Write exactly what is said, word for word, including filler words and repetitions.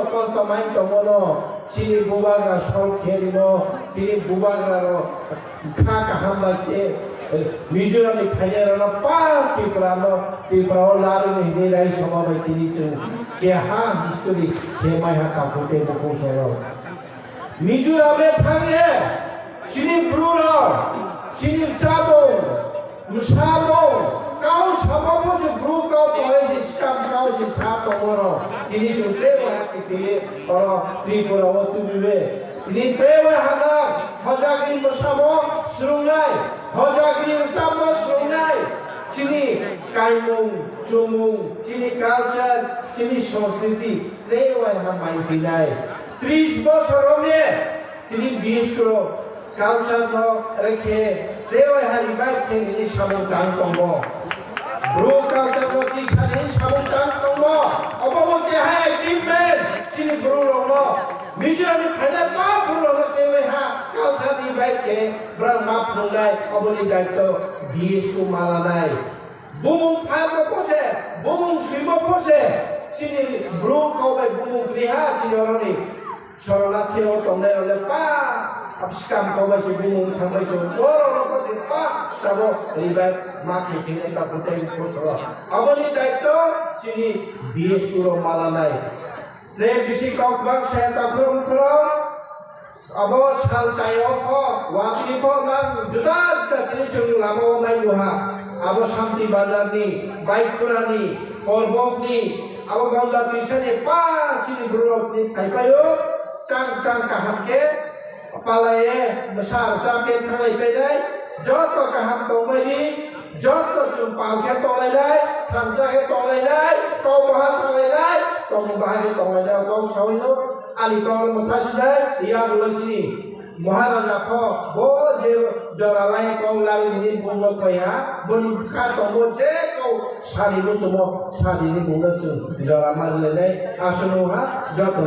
Tongmai tongmano chini bubagra sol khe rino, tini bubagra ro kha kaham bai khe, eh, Mizoram ni phainai rano pa Tripura no, Tripura o lari ni hinwi rai soma bai tini chwng keha history khe mai ha takhuk tei bukhuk soro. Mizoram e thang ye chini bru rok, chini chabung, Msamo, kau sama bo je bru kau toy je skam kau je sa tongoro. Tini chwng tei waha titili oro Tripura o tubibe. Tini tei waha na hojagri msamo srungnai, hojagri rwchapmo srungnai. Chini kaimung, chumung, chini culture, chini sanskriti tei waha mai pinai. Tris bosor ome tini biskro culture no rekhe tei waha revive khe nini samung tang tongo. Bru culture no tisa nini samung tang tongo. Obo bo keha achievement chini bru rok no. Mizoram ni phaina pa bru rok no tei waha culture revive khe bra ma phungnai oboni daityo B S U malanai. Bumung pha bo pose, bumung swi bo pose, chini bru kau bai bumung kriha chini oroni. Sorona thiro tongnai role pa, abskam kau bai se bumung thang bai se, oro ro ko se pa, tabo revive ma khe khe ta putai ko soro. Aboni daityo chini D S U ro malanai. Tre bisi kok bak saya ta khulum khulum. Abo sal chai o kho, watwi kho nang juda juda tini chwng lama o nai nuha. Abo Shanti Bazar ni, Baikhura ni, Korbok ni, abo Ganga Tuisa ni pa chini bru rok ni phai pai o. Chang chang kaham khe palai ye bwsa rwchap khe thanglai pai nai. Joto kaham tongmani, joto chwng pal khe tonglainai, thansa khe tonglainai, kok baha salainai, tongmung baha khe tonglainai, kok sawi no ani kok no mwtha sinai, ya bwlai chini Maharaja pho bo je jora lai kok lari nini bung no koi ha, boni bwkha tongo je kok sari no chwmo, sari ni bung no chwng jora ma rwlainai, aswk no ha, joto no